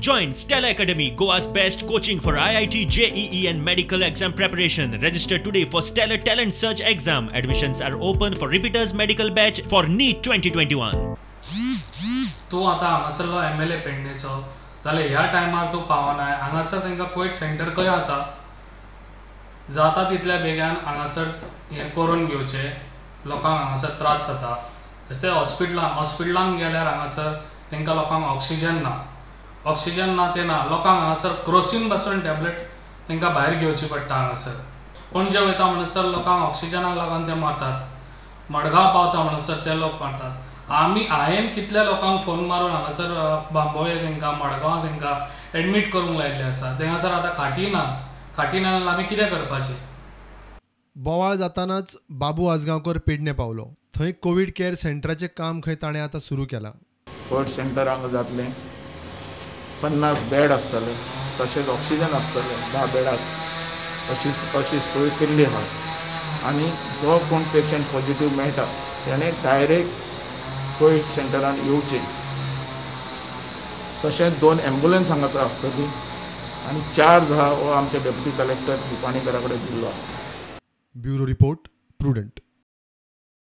Join Stellar Academy, Goa's best coaching for IIT, JEE and medical exam preparation. Register today for Stellar Talent Search exam. Admissions are open for repeaters medical batch for NEET 2021. तूं आतां हांगासरलो MLA पेडणेचो जाल्यार ह्या टायमार तूं पावनाय. हांगासर तांकां Covid centre खंय आसा, जाता तितल्या बेगान हांगासर हें करून घेवचें. लोकांक हांगासर त्रास जाता. तशें हॉस्पिटलान गेल्यार हांगासर तांकां लोकांक ऑक्सिजन ना, ऑक्सिजन ना तें ना. लोकांक हांगासर क्रोसीन पासून टॅबलेट तांकां भायर घेवची पडटा. हांगासर पणजे वयता म्हणसर लोकांक ऑक्सिजनाक लागून ते मरतात, मडगांव पावता म्हणसर ते लोक मरतात. आमी हांवें कितल्या लोकांक फोन मारून हांगासर बांबोळे तांकां, मडगांव तांकां एडमीट करूंक लायिल्ले आसा. थंयसर आतां खाटी ना, खाटी ना जाल्यार आमी कितें करपाचें? बोवाळ जातानाच बाबू आजगांवकर पेडणे पावलो. थंय कोवीड केअर सेंटराचें काम खंय ताणें आतां सुरू केलां. कोवीड सेंटर हांगा जातलें, 50 बेड आसतले, तशेंच ऑक्सिजन आसतलें 10 बेडाक, अशी सोय केल्ली आसा. आनी जो कोण पेशंट पॉझिटिव्ह मेळटा तेणें डायरेक्ट कोवीड सेंटरान येवचें. तशेंच 2 एम्बुलन्स हांगासर आसतली आनी चार्ज आहा हो आमच्या डेप्युटी कलेक्टर निपाणीकरा कडेन दिल्लो आसा. Bureau report, Prudent.